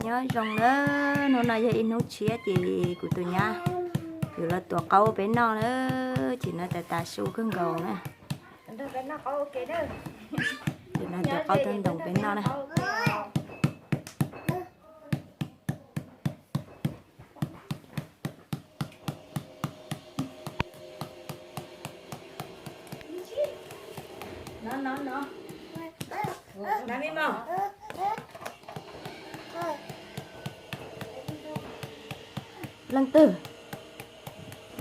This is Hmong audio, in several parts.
Nyob zoo na, hnub no yog ib hnub tshiab ces kuv tus nyab yuav los tuav qaub peb noj na, ces no tas tas su kawg nkaus na. Ces no tuav qaub tawb ntoos peb noj na. Leej twg?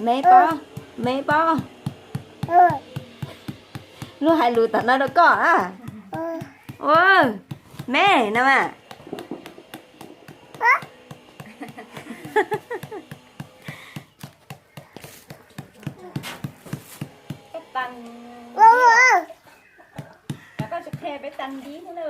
Me pob, me pob. Luag hais lus tom no rau koj na. Ua, me no mas. Koj tsis qhia peb tag ntiv xwb na.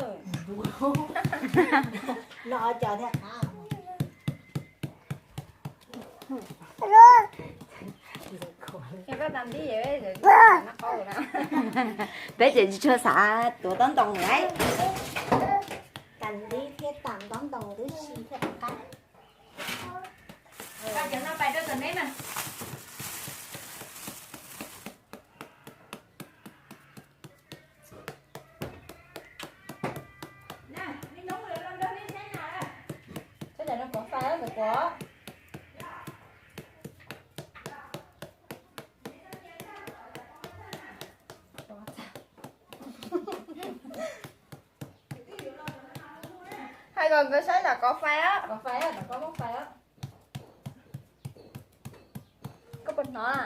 Qhia koj tag ntiv, peb tseem tsis tshua xav tuav tob ntoos lawm. Tag ntiv thiab tag ntob ntoos twb si thiab qab. Cov no pais rau tom neb mas. Saib cov no kuav fais ntawm kuav. Hais kom nkawd saib nram kov fais, kov fais, nram kov muab fais. Koj puas hnov?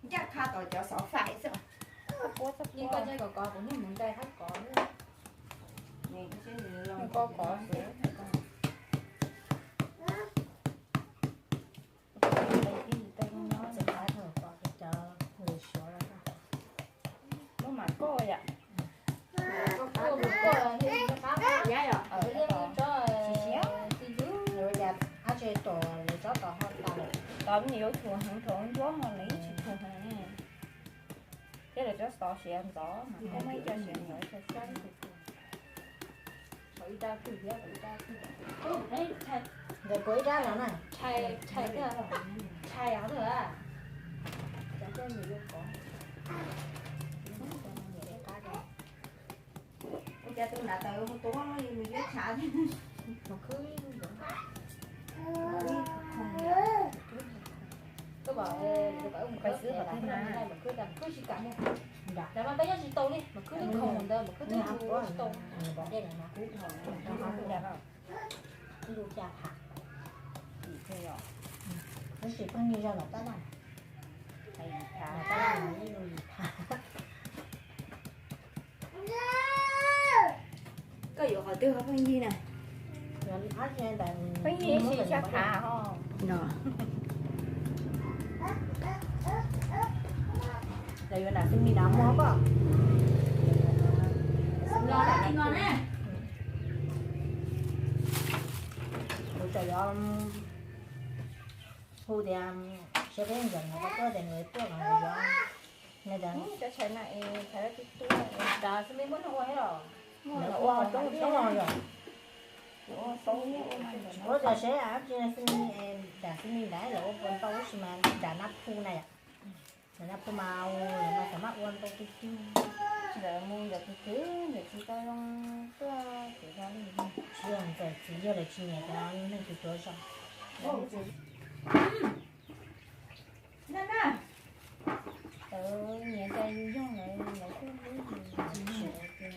Ncaj qha tom cov xov fais xwb. Yeej koj ncaj kom kov, kuv niag mus ntais thab kov. Koj kov xwb. Lub mas koj yom. Ab tse tom lawv tsob tod ho tas lawm. Tod me nyuam yuav thuam heev, thuam ntsuab ho lawv yeej tsis thuam heev. Thiab lawv tsob xov siav ntxov mas koj muaj ib co siav ntxov ib co xab. Ntawm kuv ib rab no na. Tshai, tshai, tshai av tag. Cov coj nyiam yuav kov. Ua cas tus nram tawm mus tuav nws yuav tshav. Koj pom, pais xwb kom tag na. Mas peb nyob tsis tau li, mas khwb twb khoom ntawd, mas khwb twb tsis tau. Ib lub xya phav. Tab sis pheej nyob zog los tab laj. Tab laj ib lub yim phav. Koj yuav qhov twg ho pheej yig na? Pheej yig ib xya phav ho. Lawv yuav nram xws li no muaj koj. Kuv tseem yuav hu tias, siab peb ntawm no tuaj tias nws tuaj no yuav. Cov tshais na es tshais tu tu. Nram xws li muaj neeg ua thiab los? Lawv ua toob toob yom. Ua cov seb ab tsi xws li, nram xws li nrad lawv ua puas ntau tab sis mas nram Nab Phu na yom. Nram Nab Phu mas lawv mas xam maj ua ntau tu tu. Lawv mus yog tus twg ntawm tsis tau zoo tuaj ces yog li. Tsis yog ntxawm txiv yog lawv tsis nyiam cov neeg tus tuav zog. Lawv nyiam cov yus yog lawv, lawv kuj hlub yus.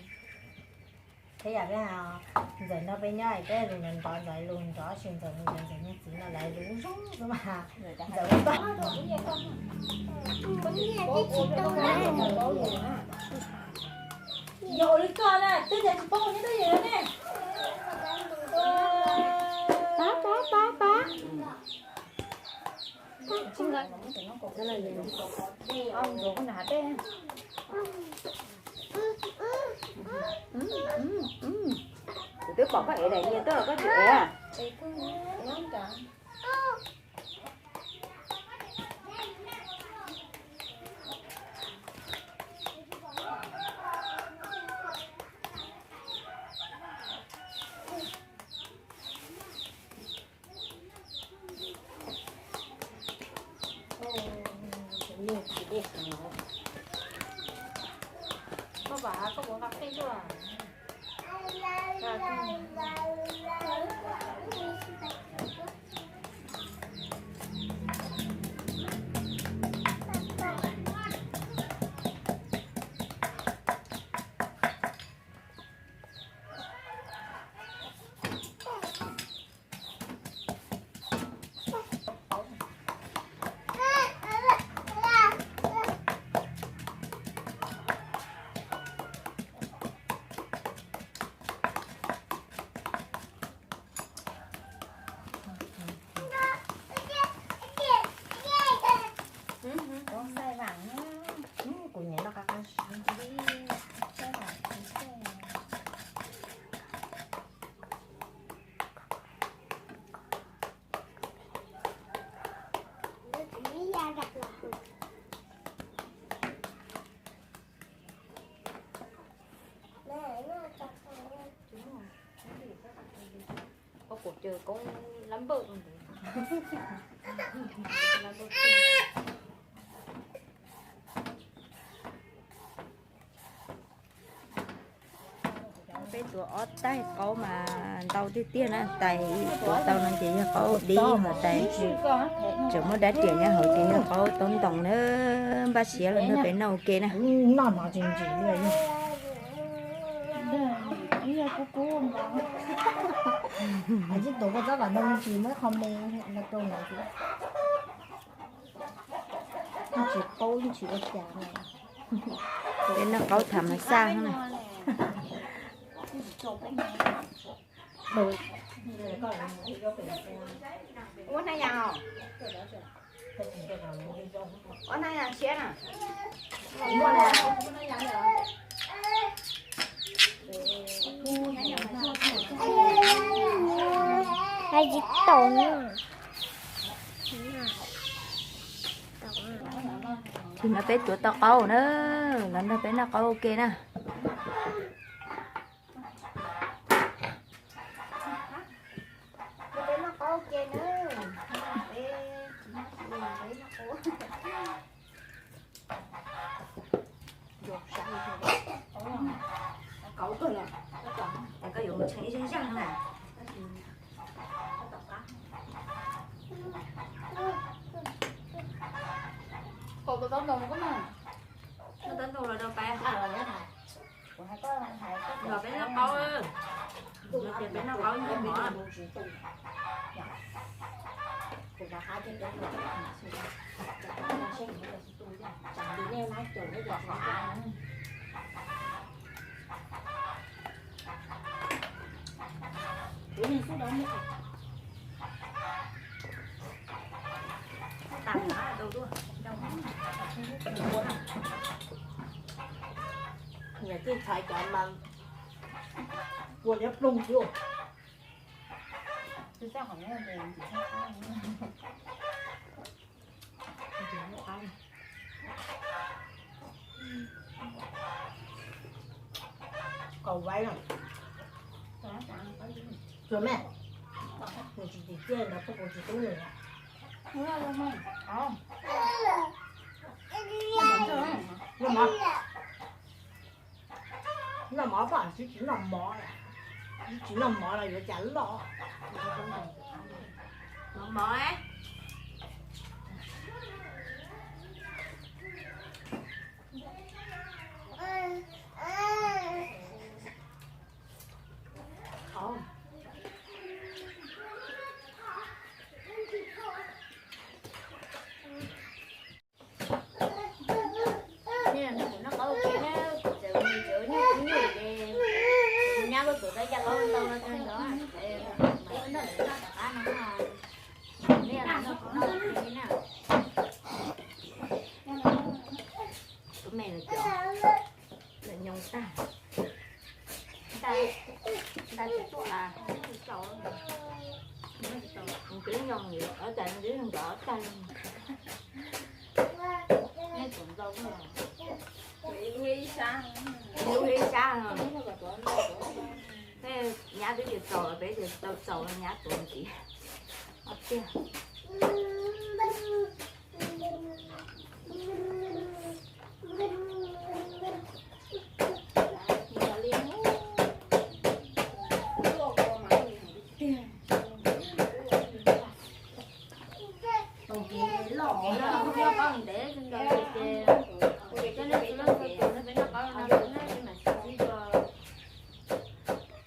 Thiab yam peb ntxawm nrog peb nyob peb lus nrov nrov, ntxawm lus nrov tsis ntxawm mus ntxawm, ntxawm niag txiv no lawv lus zoo xwb mas. Ntxawm ua tau. Yog ua li koj na, twb tias tsis paub nyob twj ywm ne. Pab, pab, pab, pab. Twb pom koj ev daim niag tuaj los koj tsis ev. Kuv nyiam no qab qab. Koj pom cawg koob lab npawj ntawd. Peb tuav ob tais qaub mas ntau tiag tiag na, tais tuav tau no ces yog qaub dib, ho tais tseem muaj dab riam nyob hauv ces yog qaub taub ntoos na. Npaj siav los nrog peb noj ua ke na. Peb noj qaub tham mas xaj na. Ua na yas os. Ua na yas siab na. Hais tsis tau na. Tsis no peb tuav tau qaub na, los nrog peb noj qaub ua ke na. Koj tus taub ntoos koj na. Koj taub ntoos los rau peb. Los peb noj qaub. Los tias peb noj qaub noj mov. Niam tij txhais cov mas kua liab ploog xwb. Kaus vaib no. Tsuas me, nws tsis tim tiaj ntawd poj kuv tsis tub nws. Noj mov, noj mov poj tsis tsis noj mov, tsis noj mov los yuav cas loj. Noj mov. Twb yog, cas twb nkawd ob tag, nej txaus ntau, ib lub ib sab no. Nyab twb tias txaus los peb tias tau txaus, nyab tuav ntxiv. Ob tiag.